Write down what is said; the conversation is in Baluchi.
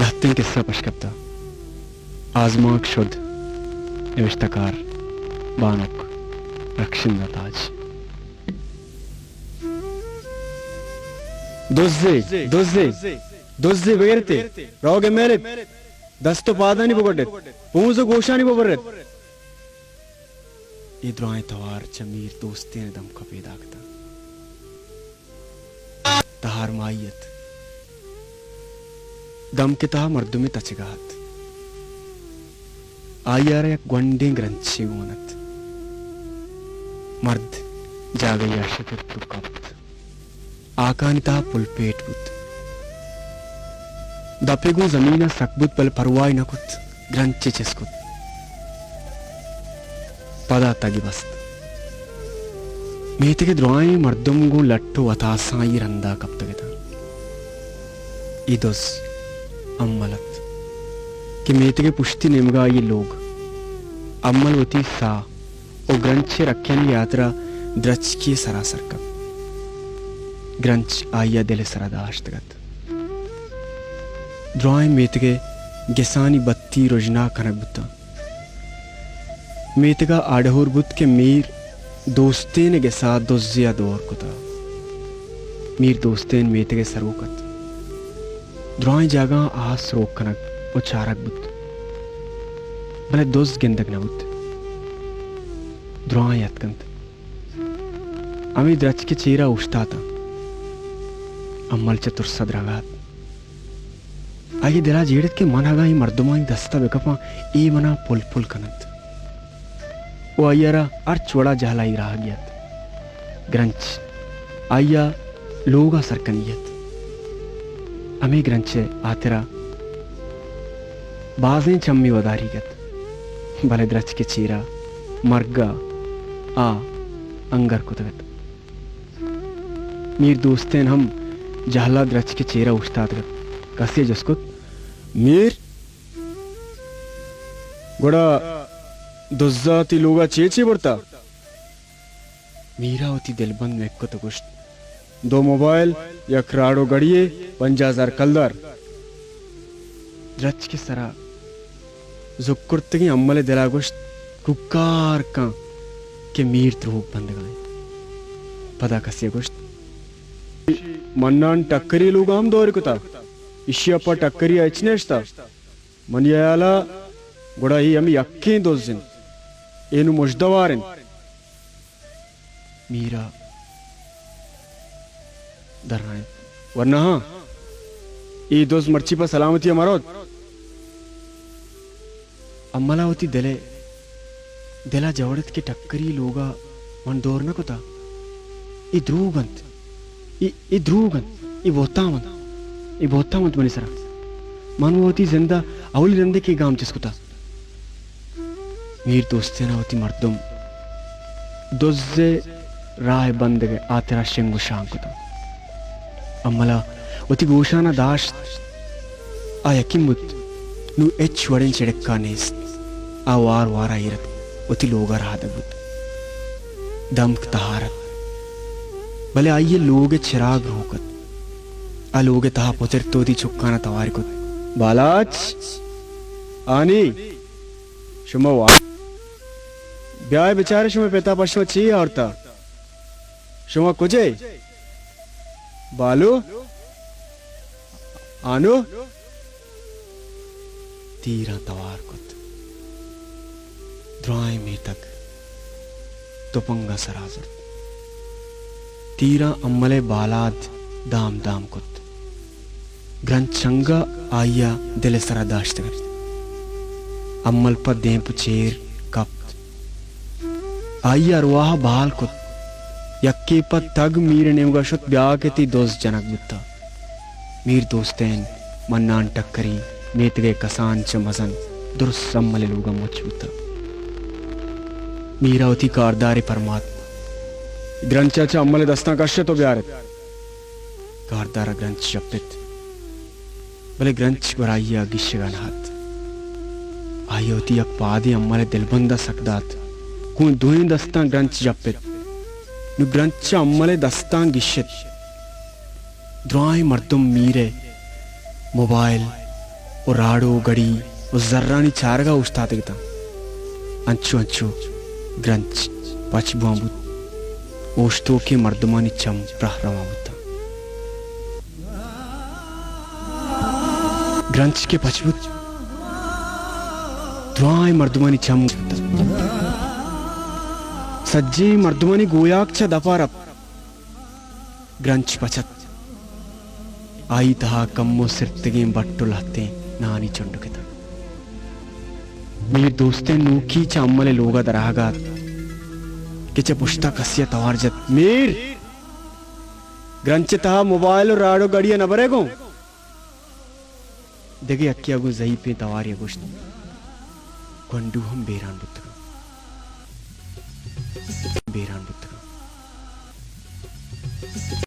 لہتیں کسہ پش کپتہ۔ آزمانک شد۔ نوشتہ کار بانک رخشندہ تاج۔ دزے، دزے، دزے بگرتے، روگ میلت، دست و پادانی بگڈت، پونز و گوشانی ببرت۔ اے درائیں توار چہ میر دوستین دمکا پیداک اتاں۔ تہارمائی ات۔ دمک ء تہا مردمے تچگا ات۔ آئی ء را یک گونڈیں گرنچے گون ات۔ مرد جاگہے ء شترت و کپت۔ ہاکانی تہا پلپیٹ بوت۔ دپے گوں زمین ء سک بوت، بلے پرواہ نہ کت۔ گرنچے چست کت۔ پدا تگی بست۔ میتگ ء درائیں مردم گوں لٹ و وتاساں آئی رندا کپتگ اتاں۔ اے دز امل ات کہ میتگ ء پشتی نیمگا آئی لوگ۔ امل وتی ساہ و گرنچ ء رکینگ ء ہاترا درچکے سرا سر کپت۔ گرنچ آئی ء دل ء سرا داشتگ ات۔ درائیں میتگ ء گسانی بتی رژناک کنگ بوتاں۔ میتگ ء آ ڈہور بوت کہ میر دوستین ء گسا دزے ء دور کتا۔ میر دوستین میتگ ء سروک ات۔ درائیں جاگہاں آس روک کنگ و چارگ بوت، بلے دز گندگ نہ بوت۔ درائیں اتکنت۔ ہمے درچک ء چیرا اوشتاتاں۔ امل چہ ترس ء درگا ات۔ آئی ء دل ء جیڑت کہ من اگاں اے مردمانی دست ء بہ کپاں، اے من ء پل پل کن انت و آئی ء را ہرچ وڑ ء جہلائی راہ گیت۔ گرنچ آئی ء لوگ ء سر کنی ات۔ ہمے گرنچ ء ہاترا بازیں چمی وداریگ ات، بلے درچک ء چیرا مرگ ء آ انگر کتگ ات۔ میر دوستین ہم جہلا درچک ء چیرا اوشتاتگ ات۔ کسے ء جست کت، میر، گڑا دزا تئی لوگا چے چے برتا؟ میرا وتی دلبند مک کت و گوشت، دو موبائل، یک راڑو گڑی ء پنجاہ ہزار کلدار۔ درچک ء سرا زکرتگیں امل ء دل ء گوشت، کوکار کن کہ میر دروگ بندگ ء انت۔ پدا کسے ء گوشت، منان ٹکری لوگ ء ہم دور کتا، ایشی ء پہ ٹکری ء ہچ نیشتا۔ منی ہیال ء گڑا اے ہمے یکیں دز انت، اے نوں مژدہ وار انت۔ میرا درائینت، ورنہ ہاں، اے دز مرچی پہ سلامتی ء مروت۔ امل ء وتی دل ء، دل ء جوڑت کہ ٹکری لوگ ء من دور نہ کتا۔ اے دروگ انت، اے، اے دروگ انت، اے بہتام انت، اے بہتام انت منی سرا۔ من وتی زند ء اولی رندے کہ گام چست کتا۔ میر دوستین ء وتی مردم دز ء راہ بندگ ء ہاترا شنگ و شانگ کتاں۔ امل ء وتی گوشان ء داشت، آ یقین بوت نوں ہچ وڑیں چڑکا نیست۔ آ وار وار ء ایر اتک، وتی لوگ ء رہادگ بوت۔ دمک تہار ات، بلے آئی ء لوگ ء چراگ روک ات۔ آ لوگ ء تہا پترت و وتی چکان ء توار کت، بالاچ! آنی! شما وا-، بیائے بچارے شما پتا پہ شما چی آورتا؟ شما کجے؟ بالو؟ آنو؟ تیراں توار کت۔ درائیں میتگ تپنگاں سرا زرت۔ تیراں امل ء بالاد دام دام کت۔ گرنچ چنگا آئی ء دل ء سرا داشتگ ات۔ امل پہ دیم پہ چیر کپت۔ آئی ء ارواہ ء بال کت۔ یکے پہ تگ میر ء نیمگا شت، بیا کہ تئی دز جنگ بوتا۔ میر دوستین، منان ٹکری، میتگ ء کسان چہ مزن درست امل ء لوگا مچ بوتا۔ میر ء وتی کاردارے پرمات، گرنچ ء چہ امل ء دستاں کشت و بیارت۔ کاردار ء گرنچ ژپت، بلے گرنچ گور آئی ء گیشگ ء نہ ات۔ آئی ء وتی یک پادے امل ء دلبند ء سک دات، گوں دوئیں دستاں گرنچ ژپت۔ نوں گرنچ ء امل ء دستاں گیشت۔ درائیں مردم میر ء موبائل، و راڑو گڑی و زرانی چارگا اوشتاتگ اتاں۔ انچو انچو گرنچ پچ بوان بوت۔ اوشتوکیں مردمانی چم پراہ روان بوتاں۔ گرنچ کہ پچ بوت، درائیں مردمانی چم بوتاں۔ سجیں مردمانی گویاک چہ دپا رپت۔ گرنچ پچ ات۔ آئی تہا کمو سرتگیں بٹ و لہتیں نانی چنڈک اتنت۔ میر دوستیں نوکی چہ امل ء لوگ ء در آہگ ء ات کہ چہ پشت ء کسے ء توار جت، میر! گرنچ ء تہا موبائل و راڈو گڑی ء نہ برئے گوں؟ دگہ یکے ء گوں زہیپیں توارے ء گوشت، گونڈو ہم بیران بوتگ انت۔ بیران بوتگ انت۔